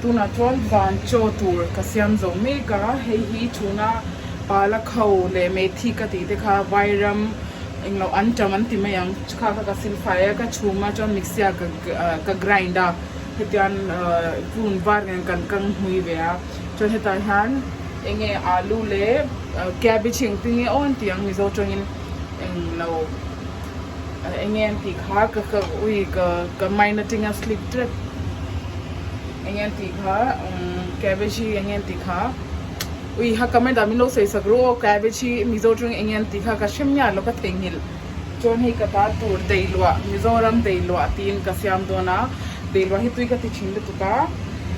Tunah chuan van chaw tur ka siam zo mek a, hei hi chhuna palak ho leh methi ka tih te kha vairam englo antam an ti mai ang kha kha ka silfai a ka chhum a chuan mixie ah ka grind a hetiang purun var nen kan kang hmui ve a chuan hetah hian enge alu leh cabbage engtin nge aw an tih ang mizo tawngin englo enge an tih kha ka ka ui ka ka mind atanga slip tep enge an tih kha cabbage hi enge an tih kha ui ha comment ah min lo sawi sak ru aw cabbage hi mizo tawng enge an tih kha ka hre miah lo ka theihnghilh chuan hei ka ta tur deiluah Mizoram deiluah tiin ka siam dawn a deiluah hi tui ka ti thin lutuk a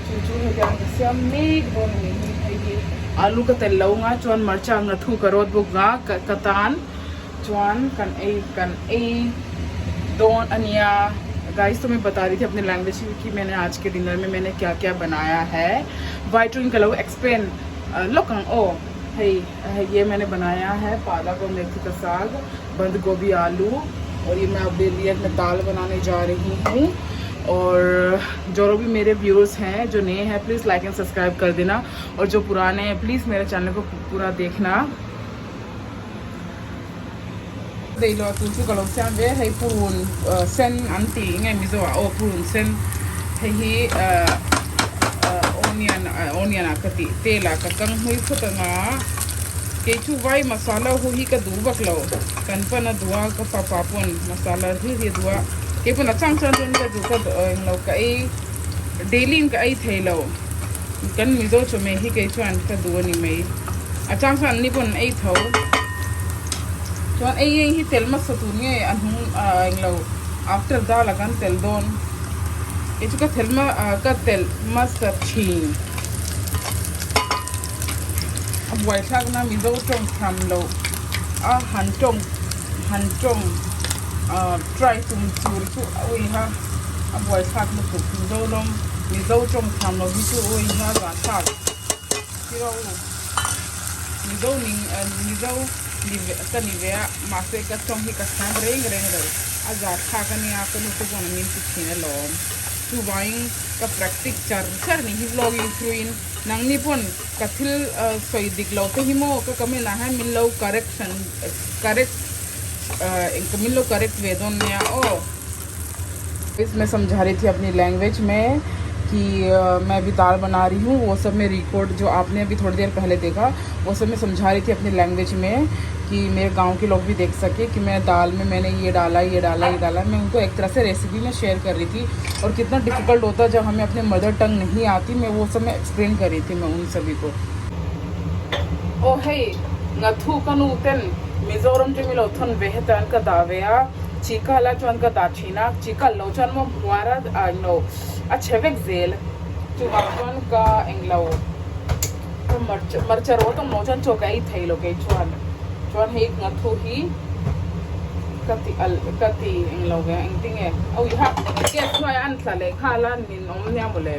chu chu hei hian ka siam mek dawn a ni hi hei hi alu ka tel lo nga chuan marcha ngathu ka rawt bawk nga ka tan. Chuan kan ei kan ei dawn ania guys to main bata rahi thi apni language mein ki maine aaj ke dinner mein maine kya kya banaya hai white ring ka lo explain lawk ang aw hei hei ye maine banaya hai palak aur methi ka saag band gobi aloo aur ye main apne liye main dal banane ja rahi hu aur jo bhi mere viewers hain jo naye hain please like and subscribe kar dena aur jo purane hain please mere channel ko pura dekhna. Deihlawh tur chu ka lo siam ve hei purun sen an tih nge mizo ah aw purun sen hei hi onion onion ah ka tih tel ah ka kang hmui phawt anga kei chu vai masala ho hi ka duh vak lo kan pan a duh a ka fapa pawn masala hlir hi a duh a kei pawn a chang chuan chuan ka duh ka englo ka ei daily in ka ei thei lo. Kan Mizo chawhmeh hi kei chuan ka duh a ni mai. A chang chuan an ni pawn an ei tho. Chuan ei ei hi tel hmasa tur nge a hnung ah englo after dal ah kan tel dawn. Kei chu ka tel hma ah ka tel hmasa thin. A buaithlak na Mizo tawng tham loh a han tawng han tawng ah try tum tur chu a uiha a buaithlak lutuk Mizo rawng Mizo tawng thiam lo hi chu uiha zahthlak tiraw u Mizo ning Mizo ni ka ni ve a mahse ka tawng hi ka thiam reng reng lo a zahthlak ania ka nu te chuan an min ti thin alawm chuvangin ka practice char char ni hi vlogging through in nangni pawn ka thil sawi dik lo te hi maw ka comment ah hian min lo correction correct eng ka min lo correct ve dawn nia aw. Is main samjha rahi thi apni language mein ki main abhi dal bana rahi hu wo sab main record jo aapne abhi thodi der pehle dekha wo sab main samjha rahi thi apni language mein ki mere gaon ke log bhi dekh sake ki main dal mein maine ye dala ye dala ye dala main unko ek tarah se recipe main share kar rahi thi aur kitna difficult hota jab hame apne mother tongue nahi aati main wo sab main explain kar rahi thi main un sabhi ko. Aw hei ngathu ka nu ten Mizoram chu milo thawn ve heta an ka dah ve a Chikal a chuan ka dah thin a, chikal lo chuan maw hmuar a englo a chhe vek zel chuvang chuan ka englo ka hmarcha hmarcha rawh tawng lo chuan chaw ka ei thei lo kei chuan chuan hei ngathu hi ka ti alh ka ti englo ve engtinge awi ha gas hnuai a an tla leh nghal a ninawm nia mawle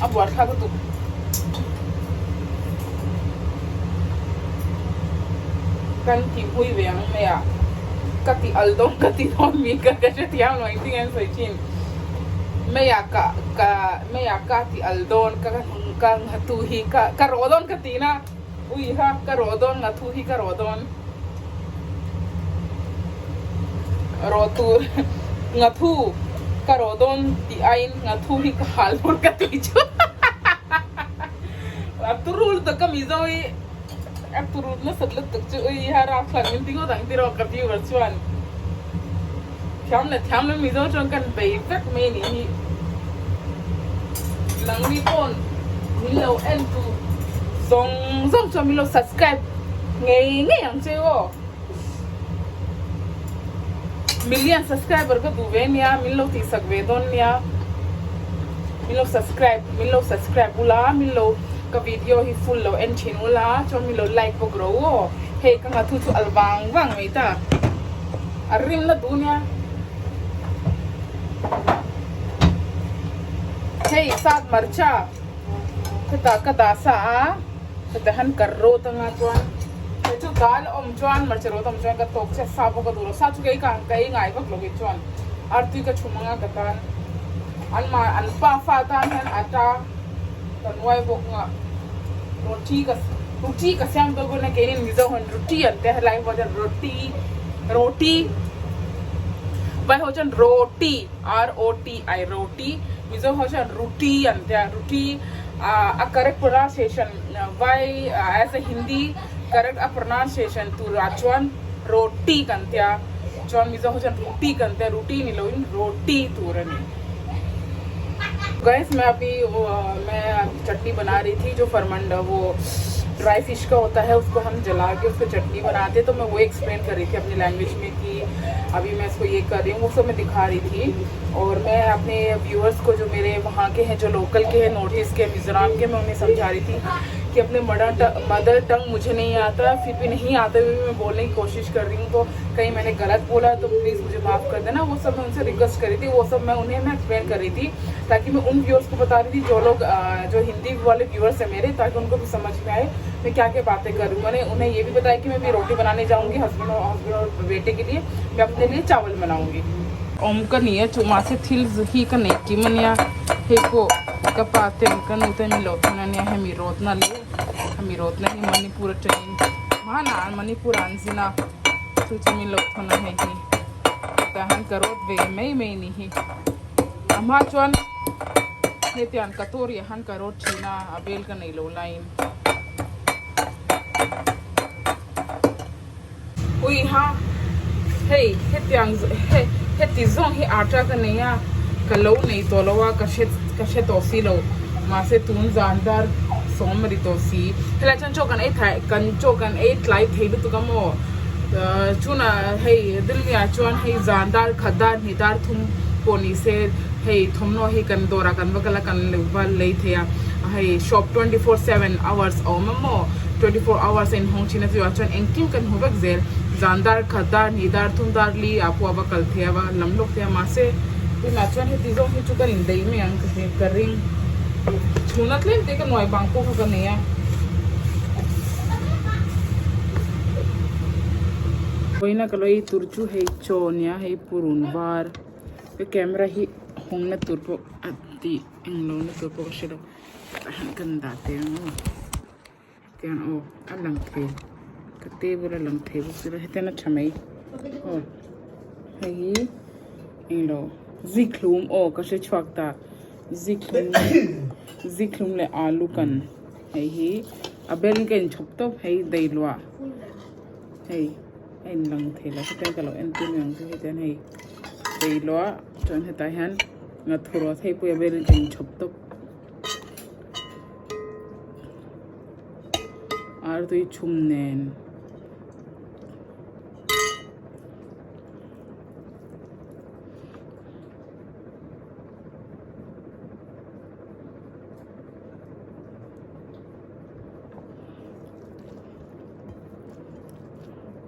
a buaithlak lutuk. Kan ti hui ve ang mai a, ka ti al dawn ka ti dawn mi ka ka hre thiam lo engtin nge an sawi thin. Mai ah ka ka mai ah ka ti al dawn ka ka nghathu hi ka ka rawh dawn ka ti na ui ha ka rawh dawn nghathu hi ka rawh dawn rawh tur nghathu ka rawh dawn tih aiin nghathu hi ka hal dawn ka ti chu. A turul tak ka Mizo hi a turul nasat lutuk chu ui ha rapthlak min ti ngawt ang tiraw ka viewer chuan thiam leh thiam leh Mizo chuan kan bei vek mai anih hi nangni pawn min lo en tu zawng zawng chuan min lo subscribe ngei ngei ang che aw million subscriber ka duh ve ania min lo tihsak ve dawn nia min lo subscribe min lo subscribe ula min lo ka video hi full lo en thin ula chuan min lo like bawk ro aw hei ka nghathu chu al vang vang mai ta a rim na duh nia hei sat marcha hetah ka dah sa a. Heta han kar rawt anga chuan hei chu dal a awm chuan hmarcha rawt a awm chuan ka tawk chiah sa pawh ka duh lo sa chu kei ka ka ei ngai vak lo kei chuan artui ka chhum anga ka tan. An mah an pa fa tan hian atta kan uai bawk nga roti ka roti ka siam dawn pawn a keinin Mizo hian roti an tia helai pawh chuan roti roti vai ho chuan roti R O T I roti Mizo ho chuan ruti an tia ruti ah a correct pronunciation vai as a Hindi correct a pronunciation turah chuan roti kan tia. Chuan Mizo ho chuan ruti kan tia ruti ni loin roti tur a ni. Guys मैं अभी मैं चटनी बना रही थी जो फरमंड वो dry fish का होता है उसको हम जला के उसको चटनी बनाते हैं तो मैं वो एक्सप्लेन कर रही थी अपनी लैंग्वेज में कि अभी मैं इसको ये कर रही हूँ वो सब मैं दिखा रही थी और मैं अपने व्यूअर्स को जो मेरे वहाँ के हैं जो लोकल के हैं नॉर्थ ईस्ट के मिज़ोरम के मैं उन्हें समझा रही थी कि अपने मदर टंग मुझे नहीं आता फिर भी नहीं आते हुए भी मैं बोलने की कोशिश कर रही हूँ तो कहीं मैंने गलत बोला तो प्लीज़ मुझे माफ़ कर देना। वो सब मैं उनसे रिक्वेस्ट कर रही थी, वो सब मैं उन्हें मैं एक्सप्लेन कर रही थी ताकि मैं उन व्यूअर्स को बता रही थी जो लोग जो हिंदी वाले व्यूअर्स हैं मेरे, ताकि उनको भी समझ में आए मैं क्या क्या बातें कर रही हूँ। मैंने उन्हें ये भी बताया कि मैं भी रोटी बनाने जाऊँगी हस्बैंड और बेटे के लिए, मैं अपने लिए चावल बनाऊँगी। Om ka nia chu mahse thil hi ka nei kim ania hei pawh ka pa ten ka nu ten min lo thun ania hemi rawtna leh hemi rawtna hi Manipur atangin hmanah Manipur ah an zin a chu chu min lo thawn a hei hi tah hian ka rawt ve mai mai ni hi a hma chuan hetiang katori ah hian ka rawt thin a a bel ka nei lo laiin. Ui ha, hei hetiang heti zawng hi atta ka nei a, ka lo nei tawh lo a, ka hre ka hre tawh si lo, mahse tun zan dar sawm a ri tawh si, helai chuan chaw kan ei thai kan chaw kan ei tlai thei lutuk a maw, chunah hei Delhi ah chuan hei zan dar khat dar hnih dar thum pawh ni se hei thawmhnaw hi kan dawrah kan va kal a kan va lei thei a, hei shop 24/7 hours a awm a maw. 24 hours a inhawng thin a chu ah chuan engkim kan hmu vek zel zan dar khat dar hnih dar thum dar li ah pawh a va kal thei a va lam lawk thei a mahse tunah chuan heti zawng hi chu kan indaih mai ang ka ring chhuna tlem te ka nuai bang pawh kha ka nei a. Vawiina ka lo ei tur chu hei chaw nia hei purun var ka camera hi hawngna tur pawh a tih englo na tur pawh ka hre lo tah hian kan dah teh ang aw. Tiang aw a lang thei ka table a lang thei bawk silo hetiang a tha mai aw hei hi englo zikhlum aw ka hre chhuak ta zikhlum zikhlum leh alu kan hei hi a bel in ka inchhawp tawp hei dailuah hei a in lang thei lo hetiang ka lo entir mai ang chu hetiang hei dailuah chuan hetah hian nghathurawt hei pawh hi a bel in ka inchhawp tawp. Artui chhum nen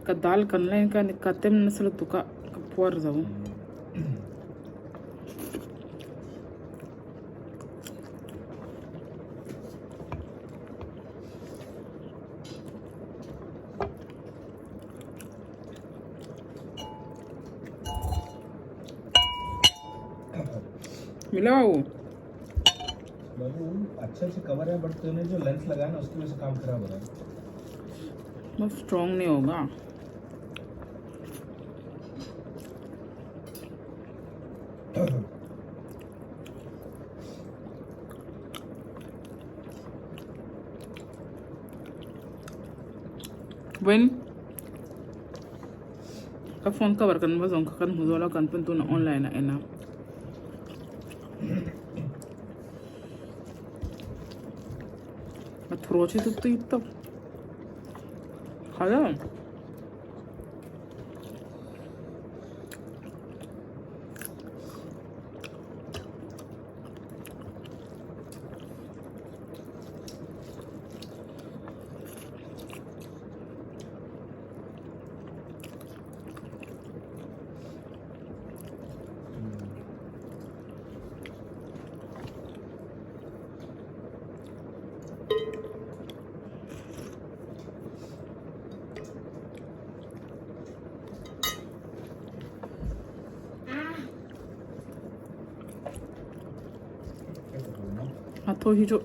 ka dal kan la in ka tem nasa lutuk a ka phuar zo. मिलाओ बाबू अच्छे से cover है but तूने जो lens लगाया ना उसकी वजह से काम खराब हो रहा है। बहुत स्ट्रॉन्ग नहीं होगा। When ka phone cover kan va zawng kha kan hmu zawk a kan pawn tunah online ah en a. A thuraw hi chu tui tawp kha em. Nghathu hi chu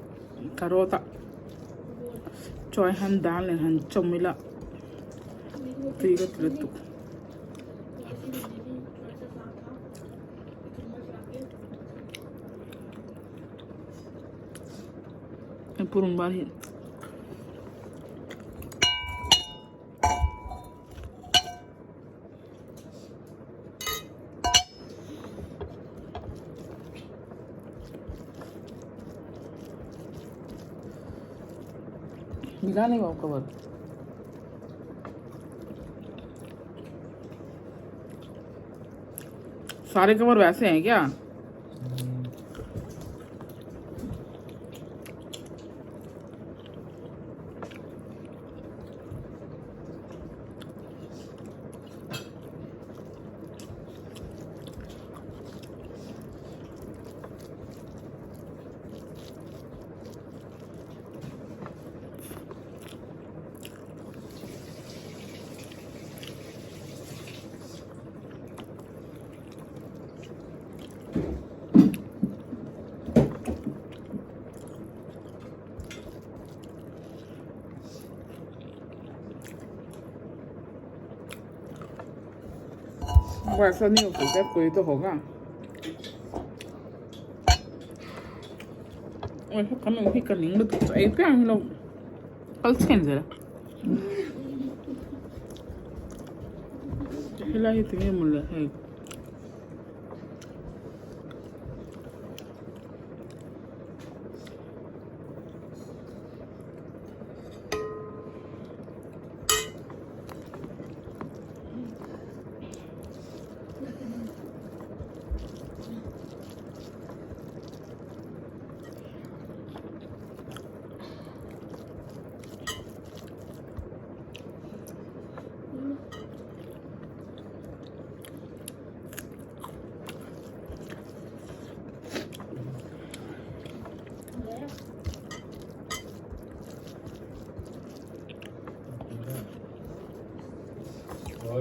carrot a chuan han dal nen han chawm ila tui ka ti lutuk. Hei purun var hi. मिला नहीं वो कवर। सारे कवर वैसे हैं क्या? वो ऐसा नहीं हो सकता, कोई तो होगा। Helai hi tinge mawle hei.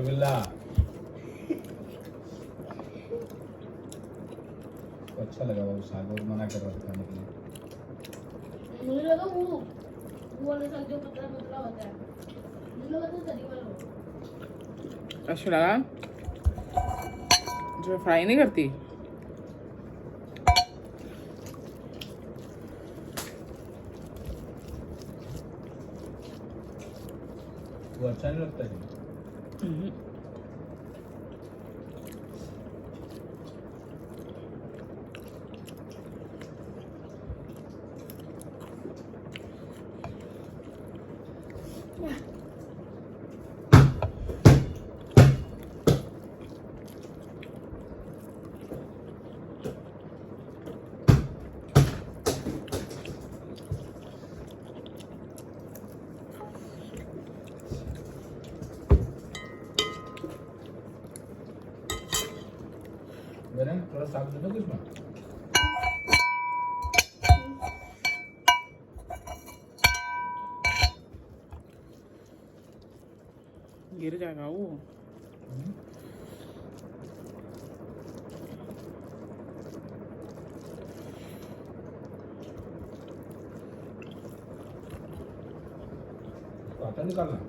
बिल्ला तो अच्छा लगा वो साग, और मना कर रहा था खाने के लिए। मुझे लगा वो वाला साग जो पतला पतला होता है, मुझे लगा था तरी वाला हो। अच्छा लगा जो फ्राई नहीं करती। वो अच्छा नहीं लगता है। मैंने थोड़ा साग दे दो कुछ में। गिर जाएगा वो। तो आता निकालना।